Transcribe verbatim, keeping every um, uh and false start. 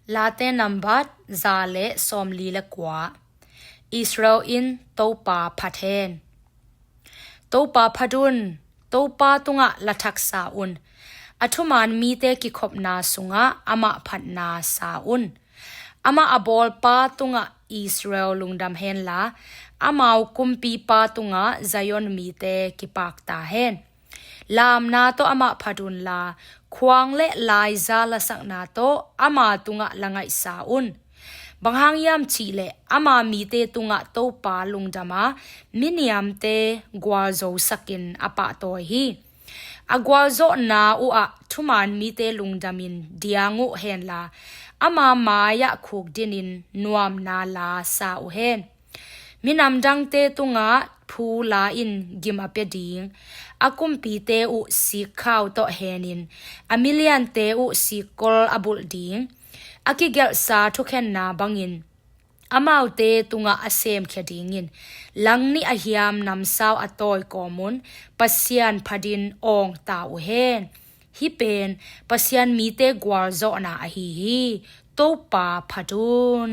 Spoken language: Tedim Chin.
Late nambat za le sawmli le kua. Israel in Topa phat hen. Topa phat un. Topa tungah lathak sa un. A thuman mite kikhopna sungah amah phatna sa un. Amah a bawlpa tungah Israel lungdam henla, amau kumpipa tungah Zion mite kipak ta hen. Lamna tawh amah phat unla, khuang le laiza lasakna tawh ama tungah la ngaihsa un. Bang hang hiam cihleh ama mite tungah Topa lungdam a, miniamte gualzosakin a pahtawi hi. A gualzawhna uhah thuman mite lungdamin diang uh henla, ama mai-ah khukdinin nuamna la sa uh hen. Minam dangte tungah phu la-in gim a pia ding, a kumpite uh sikkhau tawh henin, a miliante uh sikkol a bulh ding, a kigelhsa thukhenna bangin amaute tungah a semkhia dingin, langnih a hiam namsau a tawi kawmun Pasian phatin awng ta uh hen. Hih pen Pasian mite gualzawhna ahi hi. Topa phat un.